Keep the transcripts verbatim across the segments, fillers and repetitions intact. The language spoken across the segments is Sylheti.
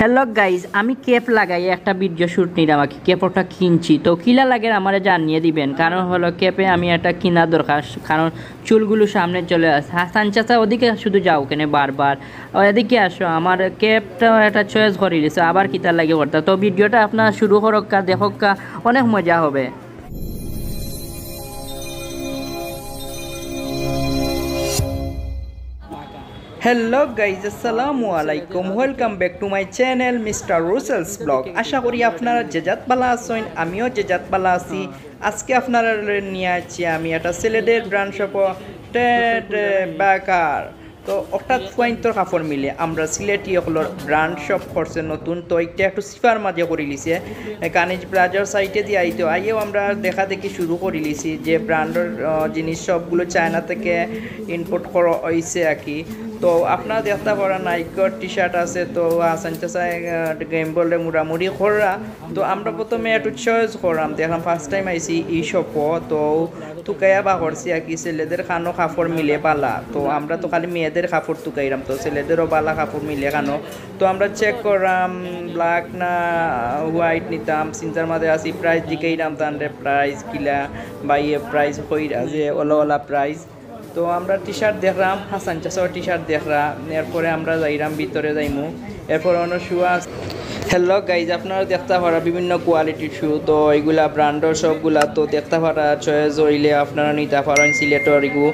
Hello guys, আমি ক্যাপ লাগাই একটা ভিডিও শ্যুট নিলাম আর কি। ক্যাপ ওটা কিনছি, তো কিলা লাগে আমারে জানিয়ে দিবেন, কারণ হলো ক্যাপে আমি একটা কিনা দরকার, কারণ চুলগুলো সামনে চলে আসে। হাসান চাচা ওদিকে শুধু যাও কেনে বারবার, ও এদিকে আসো, আমার ক্যাপটা একটা চয়েস করে দিছে, আবার কিতা লাগে করতা। তো ভিডিওটা আপনারা শুরু করক্কা, দেখক্কা, অনেক মজা হবে। হ্যালো গাইজ, আসসালামু আলাইকুম, welcome back to my channel Mister Russell's Vlog। আশা করি আপনারা যে জাত ভালা আছইন, আমিও যে জাত ভালা আছি। আজকে আপনারা নিয়ে আছি আমি একটা ছেলেদের ব্র্যান্ড শপ, টেড বেকার। তো অর্থাৎ ফুয়াইন্তর কাপড় মিলে আমরা সিলেটি অকলর ব্র্যান্ড শপ করছে নতুন, তো একটা একটু সিফার মাঝে করি লিছে। এ, কানিজ প্লাজার সাইডে দিয়ে আইতো, আইয়েও আমরা দেখা দেখি শুরু করি লিছি যে ব্র্যান্ডর, আহ, জিনিস সবগুলো চায়না থেকে ইম্পোর্ট করা হইছে আর কি। তো আপনারা দেখতে পারেন নাইকর টি শার্ট আছে, তো আসান চাচা, আহ, গেম বলে মুড়ামুড়ি কররা। তো আমরা প্রথমে একটু চয়েস করলাম, দেখলাম ফার্স্ট টাইম আইছি এই শপও, তো তুকাইয়া বা করছি আর কি, ছেলেদের খানো কাপড় মিলে বালা। তো আমরা তো খালি মেয়েদের কাপড় তুকাইলাম, তো ছেলেদেরও বালা কাপড় মিলে খানো। তো আমরা চেক করলাম ব্ল্যাক না হোয়াইট নিতাম, চিন্তার মাঝে আছি, প্রাইস জিকাইলাম তানরে প্রাইস কিলা, ভাইয়ে প্রাইস কইরা যে ওলা ওলা প্রাইস। তো আমরা টি শার্ট দেখলাম, হাসান চাচাও টি শার্ট দেখরা, এরপরে আমরা যাইরাম ভিতরে যাইমু। এরপর অন্য শু আছে। হ্যালো গাইজ, আপনারা দেখতে পারা বিভিন্ন কোয়ালিটির শু, তো এইগুলা ব্র্যান্ডর সবগুলা। তো দেখতে পারা চয়েস হইলে আপনারা নিতে পারেন। সিলেটর এগু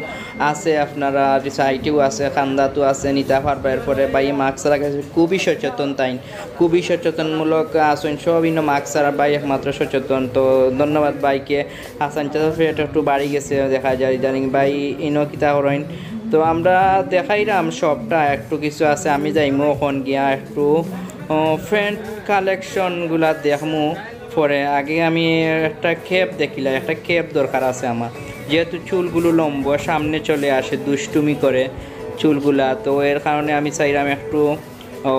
আছে, আপনারা সাইটেও আছে, কান্দাতও আছে, নিতে পারবা। এরপরে ভাই মাস্ক ছাড়া গেছে, খুবই সচেতন তাইন, খুবই সচেতনমূলক আছেন সব ইনো মাস্ক ছাড়া। ভাই একমাত্র সচেতন, তো ধন্যবাদ ভাইকে। হাসান চাচার ফেট একটু বাড়ি গেছে দেখা যায় ইদানিং। ভাই ইনো কিতা করইন, তো আমরা দেখাইলাম সবটা, একটু কিছু আছে, আমি যাইমু এখন গিয়া একটু, ও, ফ্যান্ট কালেকশনগুলা দেখমু পরে। আগে আমি একটা ক্যাপ দেখিলাই, একটা ক্যাপ দরকার আছে আমার, যেহেতু চুলগুলো লম্বা সামনে চলে আসে দুষ্টুমি করে চুলগুলা, তো এর কারণে আমি চাইলাম একটু, ও,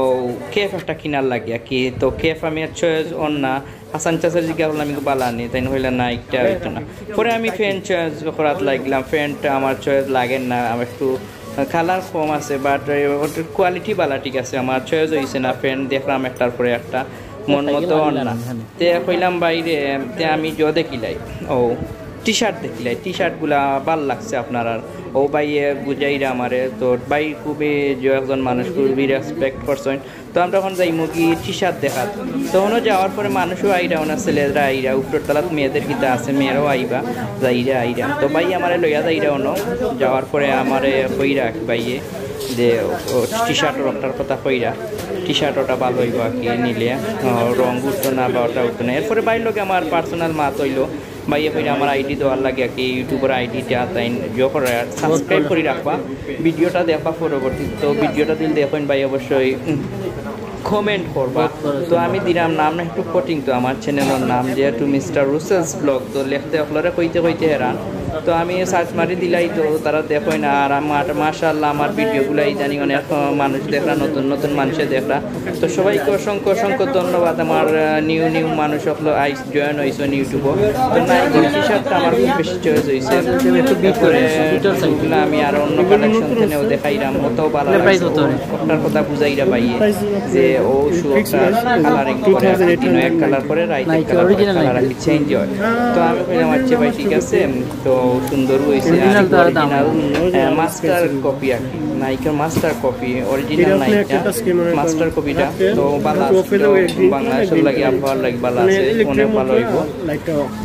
ক্যাপ একটা কিনার লাগে আর কি। তো ক্যাপ আমি চয়েস অর না, হাসান চাচার জিজ্ঞাসা করলাম আমি বালা নি, তাই হইলে না, একটা হইতো না। পরে আমি ফ্যান্ট চয়েস করাত লাগলাম, ফ্যান্ট আমার চয়েস লাগে না, আমার একটু কালার কম আছে, বাট ওটার কোয়ালিটি বালা ঠিক আছে, আমার চয়েস হইছে না। ফ্যান্ট দেখলাম একটার পরে একটা, মন মতো অর না। তে কইলাম ভাইরে, তে আমি জো দেখিলাই, ও, টি শার্ট দেখিলাই, টি শার্টগুলা ভালা লাগছে আপনার। আর ও ভাইয়ে বুঝাইরা আমারে, তো ভাই খুবই যে একজন মানুষ খুবই রেসপেক্ট করছেন। তো আমরা এখন যাইমু কি টি শার্ট দেখাত। তো ওনো যাওয়ার পরে মানুষও আইরা, ওনার ছেলেরা আইরা, উপরের তলাত মেয়েদের কিতা আছে, মেয়েরাও আইবা, যাইরা আইরা। তো ভাই আমারে লইয়া যাইরা ওনো, যাওয়ার পরে আমারে কইরা কি ভাইয়ে যে ও টি শার্ট ওটার কথা কইরা, টি শার্ট ওটা ভালা হইব আর কি নিলে, আহ, রং উঠতো না বা ওটা উঠতো না। এরপরে ভাইর লগে আমার পার্সোনাল মাত হইলো, ভাইয়ে কইরা আমার আইডি দেওয়ার লাগে আর কি, ইউটিউবের আইডিটা তাই ইয়ে করে সাবস্ক্রাইব করে রাখবা, ভিডিওটা দেখবা পরবর্তী। তো ভিডিওটা দিল দেখইন ভাই অবশ্যই, উম, কমেন্ট করবা। তো আমি দিলাম নাম একটু কঠিন, তো আমার চ্যানেলের নাম যেহেতু মিস্টার রুসেলস ব্লগ, তো লিখতে অকলরে কইতে কইতে হেরান। তো আমি সার্চ মারি দিলাই, তো তারা দেখইন। আর আমার মাশাআল্লাহ আমার ভিডিওগুলা ইদানিং অনেক, আহ, মানুষ দেখরা, নতুন নতুন মানুষে দেখরা। তো সবাইকে অসংখ্য অসংখ্য ধন্যবাদ। আমার, আহ, নিউ নিউ মানুষ অকল আইস জয়েন হইছইন ইউটিউবও। তো নাইকের টি শার্টটা আমার খুব বেশি চয়েস হইছে। এরপরে না আমি আর অন্য কালেকশন থেকেও দেখাইলাম, অতও ভালা লাগছে। ওটার কথা বুঝাইরা ভাইয়ে যে ও শু একটা কালারিং করে, দিনও এক কালার করে, রাইতে এক কালার করে, কালার আর কি চেঞ্জ হয়। তো আমি কইলাম আচ্ছা ভাই ঠিক আছে, তো সুন্দর হইছে। আর অরিজিনাল, আহ, মাস্টার কপি আর কি, নাইকের মাস্টার কপি, অরিজিনাল নাইকটা, মাস্টার কপিটা। তো ভালা আছে, তো বাংলাদেশের লাগি আবহাওয়ার লাগি ভালা আছে, অনেক ভালা হইব।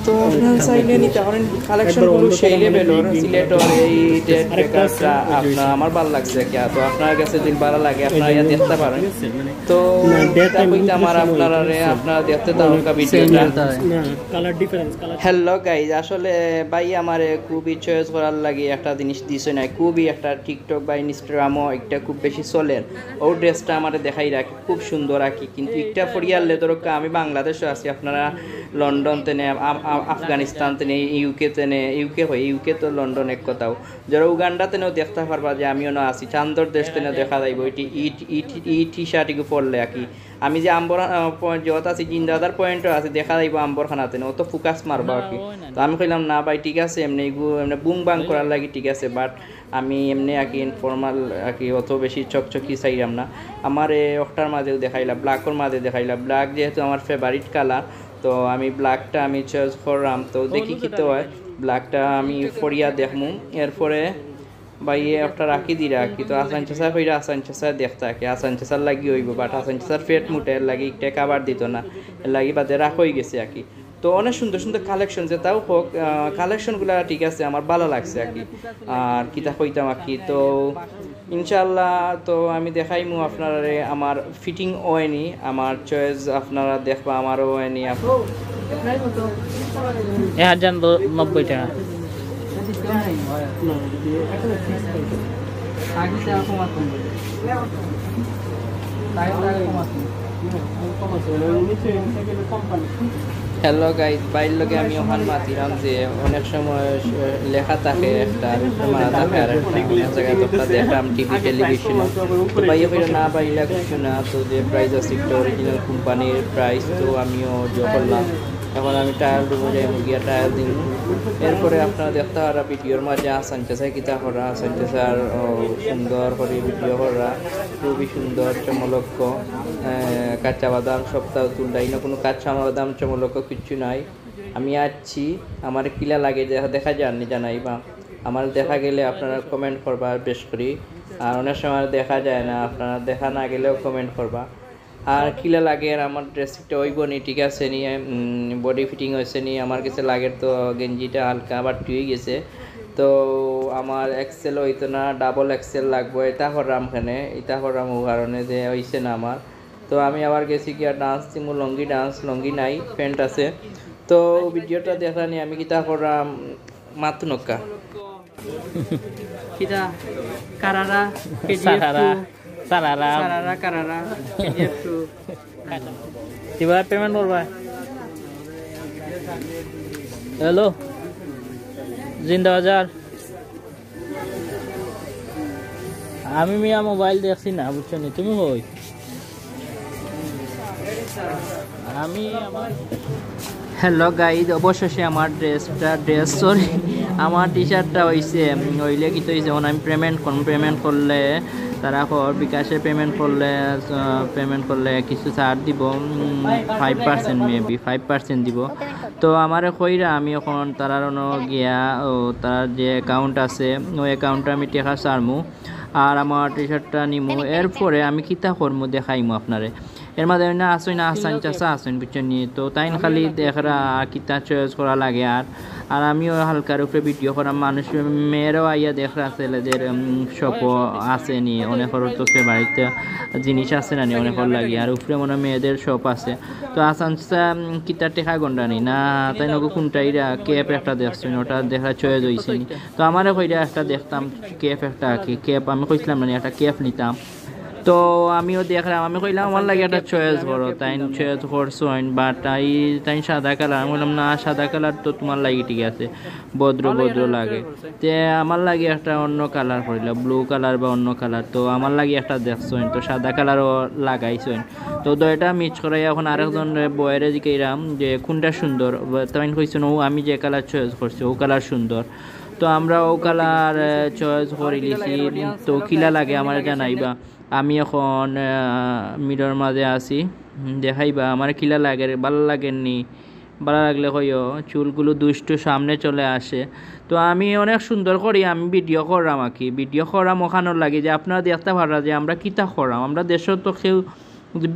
তো আপনারা চাইলে নিতে পারেন, কালেকশনগুলো সেই লেভেলর। সিলেটর এই টেড বেকারটা আপনার আমার ভালা লাগছে কি, তো আপনার কাছে যদি ভালা লাগে আপনারা ইয়া দেখতে পারেন। তো এটা কইতে আমার আপনারা রে, আপনারা দেখতে থাকো ভিডিওটা। হ্যালো গাইজ, আসলে ভাই আমারে খুবই চয়েস করার লাগি একটা জিনিস দিছে না, খুবই একটা TikTok বা Instagram-ও একটা খুব বেশি চলের, ও ড্রেসটা আমারে দেখাই রাখি, খুব সুন্দর আর কি। কিন্তু একটা ফরিয়ার লেদরকা আমি বাংলাদেশে আছি, আপনারা লন্ডন তেনে, আম-, আম-, আফগানিস্তান তেনে, ইউকে তেনে, ইউকে হয়, ইউকে তো লন্ডন এক কথাও, যারা উগান্ডা তেনেও দেখতে পারবা যে আমিও না আছি, চান্দর দেশ তেনে দেখা যাইব। ইটি ইট ইট ই টি শার্ট ইগু পরলে আর কি। আমি যে আম্বর, আহ, প-, যত আছে, জিন্দাবাজার পয়েন্টও আছে, দেখা যাইব আম্বর খানাতে, অত ফোকাস মারবা আর কি। তো আমি কইলাম, "না ভাই, ঠিক আছে, এমনি এগু-, এমনি বুং বাং করার লাগি ঠিক আছে, বাট আমি এমনি আর কি ইনফর্মাল আর কি, অত বেশি চকচকি চাইলাম না।" আমার এ অকটার মাঝেও দেখাইলা, ব্ল্যাকর মাঝে দেখাইলা, ব্ল্যাক যেহেতু আমার ফেভারিট কালার, তো আমি ব্ল্যাকটা আমি চয়েস করলাম। তো দেখি কিতা হয়, ব্ল্যাকটা আমি পরিয়া দেখমু। এরপরে ভাইয়ে একটা রাখি দিরা আর কি। তো আসান চাচা কইরা আসান চাচা দেখতা কি, আসান চাচার লাগি অইব, বাট আসান চাচার পেট মুটে, এর লাগি একটা কাবার দিত না, এর লাগি বাদে রাখা অই গেছে আর কি। তো অনেক সুন্দর সুন্দর কালেকশন, যেটাও হোক, আহ, কালেকশনগুলা ঠিক আছে, আমার ভালা লাগছে আর কি। আর কিতা কইতাম আর কি, তো ইনশাআল্লাহ তো আমি দেখাইমু আপনারারে আমার ফিটিং অয়নি, আমার চয়েস আপনারা দেখবা, আমারও অয়নি। আপ- এক হাজার নব্বই টাকা। হ্যালো গাইস, ভাইর লগে আমি ওখান মাতিলাম যে অনেক সময় স-, লেখা থাকে একটা, আর উপরে মারা থাকে আর একটা, অনেক জায়গায় তো একটা দেখলাম টিভি টেলিভিশনে। তো ভাইয়ে কইরা, "না ভাই, ইলা কিছু না, তো যে প্রাইস আছে একটা অরিজিনাল কোম্পানির প্রাইস।" তো আমিও যে করলাম, এখন আমি ট্রায়াল রুমে যাই, মুরগিয়া ট্রায়াল দিমু। এরপরে আপনারা দেখতা পাররা ভিডিওর মাঝে আসান চাচায় কিতা করা, আসান চাচার, ও, সুন্দর করে ভিডিও করা, খুবই সুন্দর চমলক্ষ। আহ, কাঁচা বাদাম সপ্তাহ তুলটা, ইনো কোনো কাঁচা বাদাম চমলক্ষ কিচ্ছু নাই। আমি আছি, আমার কিলা লাগে দেখা, দেখা যাননি জানাইবা। আমার দেখা গেলে আপনারা কমেন্ট করবা বেশ করি, আর অনেক সময় দেখা যায় না, আপনারা দেখা না গেলেও কমেন্ট করবা। আর কিলা লাগে আর আমার ড্রেসটা অইব নি, ঠিক আছে নি, বডি ফিটিং হয়েছে নি, আমার কাছে লাগে তো গেঞ্জিটা হালকা বাড়তি হয়ে গেছে। তো আমার এক্সেল হইতো না, ডাবল এক্সেল লাগবো, এটা করলাম কেনে, এটা করলাম ও কারণে যে হইছে না আমার। তো আমি আবার গেছি গিয়া ডান্স দিমু, লুঙ্গি ডান্স, লুঙ্গি নাই, প্যান্ট আছে। তো ভিডিওটা দেখা নি আমি কিতা করলাম, মাতু নক্কা। কিতা? কারারা, কেজিএফ সারারা, টু। সারারা। সারারা, কারারা, কেজিএফ টু। কিবা পেমেন্ট করবা? হ্যালো, জিন্দাবাজার। আমি মিয়া মোবাইল দেখছি না, বুঝছো নি? তুমি কই? আমি আমার হ্যালো গাইজ, অবশেষে আমার ড্রেসটা, ড্রেস, সরি, আমার টি শার্টটা হইছে, উম, হইলে কিতা হইছে, এখন আমি পেমেন্ট করুম, পেমেন্ট করলে তারা কর বিকাশে পেমেন্ট করলে, আহ, পেমেন্ট করলে কিছু ছাড় দিব, five percent, maybe five percent দিব। তো আমারে কইরা আমি এখন তারার অনো গিয়া, ও, তারার যে অ্যাকাউন্ট আছে, ওই অ্যাকাউন্টে আমি টেকা ছাড়মু। আর আমার টি শার্টটা নিমু, এরপরে আমি কিতা করমু দেখাইমু আপনারে। এর মাঝে না আসইন, আসান চাচা আসইন, বুঝছো নি? তো তাইন খালি দেখরা আর কিতা চয়েস করা লাগে। আর, আর আমিও হালকার উপরে ভিডিও করাম, মানুষ মেয়েরাও আইয়া দেখরা ছেলেদের, উম, শপও আছে নি, অনেকর তো ফেভারিট জিনিস আছে না নি, অনেকর লাগি। আর উপরে মনে হয় মেয়েদের শপ আছে। তো আসান চাচা, উম, কিতা টেকা গন্ডা নি না, তাইন ওগো কোনটা ইরা, ক্যাপ একটা দেখছইন, ওটা দেখা চয়েস হইছে নি। তো আমারে কইরা একটা দেখতাম, ক্যাপ একটা কি, ক্যাপ আমি কইছিলাম না নি, একটা ক্যাপ নিতাম। তো আমিও দেখলাম, আমি কইলাম আমার লাগি একটা চয়েস করো, তাইন চয়েস করছইন, বাট তাই, তাইন সাদা কালার। আমি কইলাম, "না, সাদা কালার তো তোমার লাগি ঠিক আছে, ভদ্র ভদ্র লাগে।" তে আমার লাগি একটা অন্য কালার করিলা, ব্লু কালার বা অন্য কালার, তো আমার লাগি একটা দেখছইন, তো সাদা কালারও লাগাইছইন। তো দুইটা মিক্স করাই এখন আরেকজন বয়েরে জিকাইরাম যে কোনটা সুন্দর, তাইন কইছইন, "ও আমি যে কালার চয়েস করছি, ও কালার সুন্দর।" তো আমরা ও কালার, আহ, চয়েস করি লিছি। তো কিলা লাগে আমারে জানাইবা। আমি এখন, আহ, মিরর মাঝে আছি। হুম, দেখাইবা আমারে কিলা লাগে, ভালা লাগের নি? ভালা লাগলে কইও। চুলগুলো দুষ্টু সামনে চলে আসে। তো আমি অনেক সুন্দর করি আমি ভিডিও করলাম আর কি। ভিডিও করাম ওখানোর লাগি যে আপনারা দেখতা পাররা যে আমরা কিতা করাম। আমরা দেশো তো কেউ,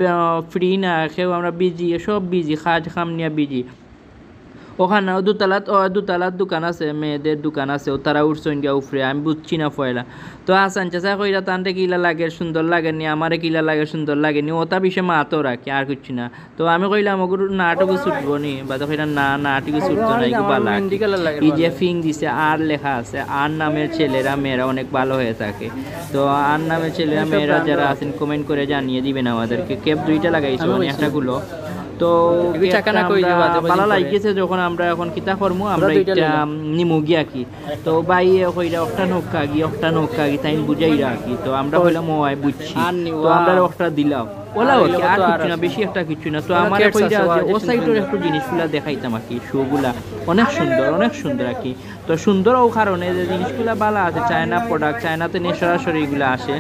আহ, ফ্রি না, কেউ আমরা বিজি, সব বিজি, কাজ কাম নিয়া বিজি। ওখানো দুতলাত, ও, দুতলাত দোকান আছে, মেয়েদের দোকান আছে, ও তারা উঠছইন গিয়া উপরে, আমি বুঝছি না পয়লা। তো আসান চাচা কইরা, "তানরে কিলা লাগে, সুন্দর লাগে নি, আমারে কিলা লাগে, সুন্দর লাগে নি", ওটা বিষয়ে মাতো রাখি, আর কিচ্ছু না। তো আমি কইলাম, "ওগুর নাটকও ছুটবো নি?" বাদে কইরা, "না, নাটকও ছুটতো না, এগু বালা আর কি।" এই যে পিং দিছে, আর লেখা আছে, "আর নামের ছেলেরা মেয়েরা অনেক ভালো হয়ে থাকে।" তো আর নামের ছেলেরা মেয়েরা যারা আছেন, কমেন্ট করে জানিয়ে দিবেন আমাদেরকে। ক্যাপ দুইটা লাগাইছো, মানে একটা গুলো। তো এগুলো চাকা না কই যে বাদে বাদে ভালা পরে। লাগিছে যখন আমরা এখন কিতা করমু, আমরা দুইটা এটা লইলাম। নিমু গিয়া কি। তো ভাই এ কইরা, "একটা নৌকা গি, একটা নৌকা গি", তাই বুঝাইরা কি। তো আমরা কইলাম, "ও আয় বুঝছি।" আর নি, তো আমরা ওয়াও। একটা দিলাম। ওলা আর ওকে, আর কিচ্ছু না, বেশি একটা কিচ্ছু না। তো আমার কইরা যে ও সাইডর একটু জিনিসগুলা দেখাইতাম আর কি, শু গুলা অনেক সুন্দর, অনেক সুন্দর আর কি। তো সুন্দর ও কারণে যে জিনিসগুলা ভালা আছে, চায়না প্রোডাক্ট, চায়নাতে নিয়ে সরাসরি এগুলা আসে।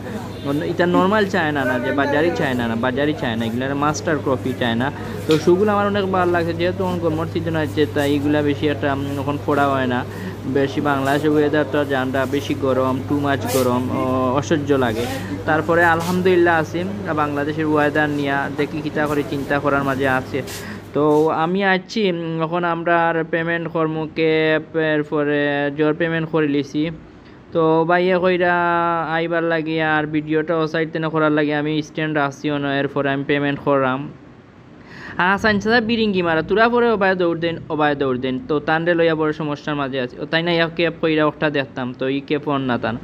অন্য-, এটা নর্মাল চায়না না, যে বাজারি চায়না না, বাজারি চায়না, এগুলা মাস্টার কপি চায়না। তো শু গুলা আমার অনেক ভালা লাগছে, যেহেতু এখন গরমর সিজন আছে, তাই এগুলা বেশি একটা, উম, এখন পরা হয় না। বেশি বাংলাদেশের ওয়েদার তো জানরা, বেশি গরম, টু মাচ গরম, অ-, অসহ্য লাগে। তারপরে আলহামদুলিল্লাহ আছি, বাংলাদেশের ওয়েদার নিয়া দেখি কিতা করি, চিন্তা করার মাঝে আছে। তো আমি আছি, উম, এখন আমরা আর পেমেন্ট করমু ক্যাব, এরপরে জোর পেমেন্ট করে লিছি। তো ভাইয়ে কইরা আইবার লাগি আর ভিডিওটা ও সাইড তেনে করার লাগি আমি স্ট্যান্ড রাখছি অনো, এরপরে আমি পেমেন্ট করলাম। আর হাসান চাচা বিরিঙ্গি মারা, তোরা পরে ওবায় দৌড় দেন, ওবায় দৌড় দেন। তো তানরে লইয়া বড় সমস্যার মাঝে আছি। ও তাই না, ইয়া ক্যাব কইরা ওটা দেখতাম, তো ই ক্যাব অন না তান।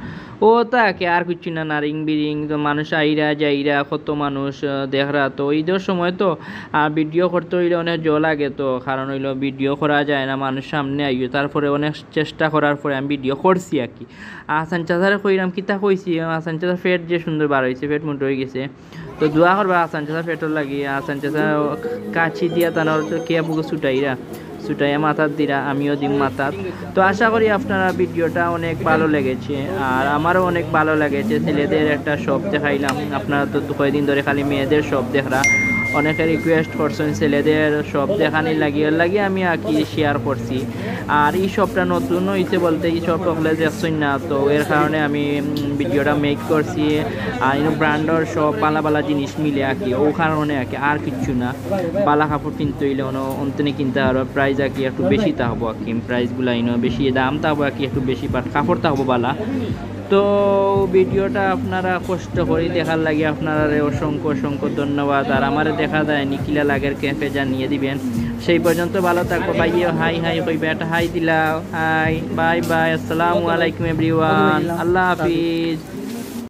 ও তাকে আর কিচ্ছু না, নারিং বিরিং, তো মানুষ আইরা যাইরা, কত মানুষ, আহ, দেখরা। তো ঈদর সময় তো, আহ, ভিডিও করতে হইলে অনেক জো লাগে, তো কারণ হইলো ভিডিও করা যায় না, মানুষ সামনে আইও। তারপরে অনেক চেষ্টা করার পরে আমি ভিডিও করছি আর কি। হাসান চাচারে কইরাম, কিতা কইছি, হাসান চাচার পেট যে সুন্দর বার হইছে, পেট মোটা হয়ে গেছে। তো দোয়া করবা হাসান চাচা পেটর লাগি। হাসান চাচা কাছি দিয়া তানর তো কে বুকে ছুটাইরা, ছুটাইয়া মাথাত দিরা, আমিও দিম মাথাত। তো আশা করি আপনারা ভিডিওটা অনেক ভালো লেগেছে, আর আমারও অনেক ভালো লেগেছে। ছেলেদের একটা শপ দেখাইলাম, আপনারা তো কয়দিন ধরে খালি মেয়েদের শপ দেখরা, অনেকে রিকোয়েস্ট করছেন ছেলেদের শপ দেখানির লাগি, এর লাগি আমি আর কি শেয়ার করছি। আর এই শপটা নতুন হইছে বলতে, এই শপ হকলে দেখছইন না, তো এর কারণে আমি, উম, ভিডিওটা মেক করছি। আর ইনো ব্র্যান্ডর শপ, ভালা ভালা জিনিস মিলে আর কি, ও কারণে আর কি, আর কিচ্ছু না। ভালা কাপড় কিনতে হইলে অনো অন্তনে কিনতে পারবা, প্রাইস আর কি একটু বেশি থাকবো আর কি, প্রাইসগুলা ইনো বেশি, দাম থাকবো আর কি একটু বেশি, বাট কাপড় থাকবো ভালা। তো ভিডিওটা আপনারা কষ্ট করি দেখার লাগি আপনারারে অসংখ্য অসংখ্য ধন্যবাদ। আর আমারে দেখা যায় নি কিলা লাগের ক্যাফে জানিয়ে দিবেন। সেই পর্যন্ত ভালো থাকবো ভাইয়ে, হাই হাই কইবা, একটা হাই দিলাও, হাই, বাই বাই, আসসালামু আলাইকুম এভরিওয়ান, আল্লাহ হাফিজ।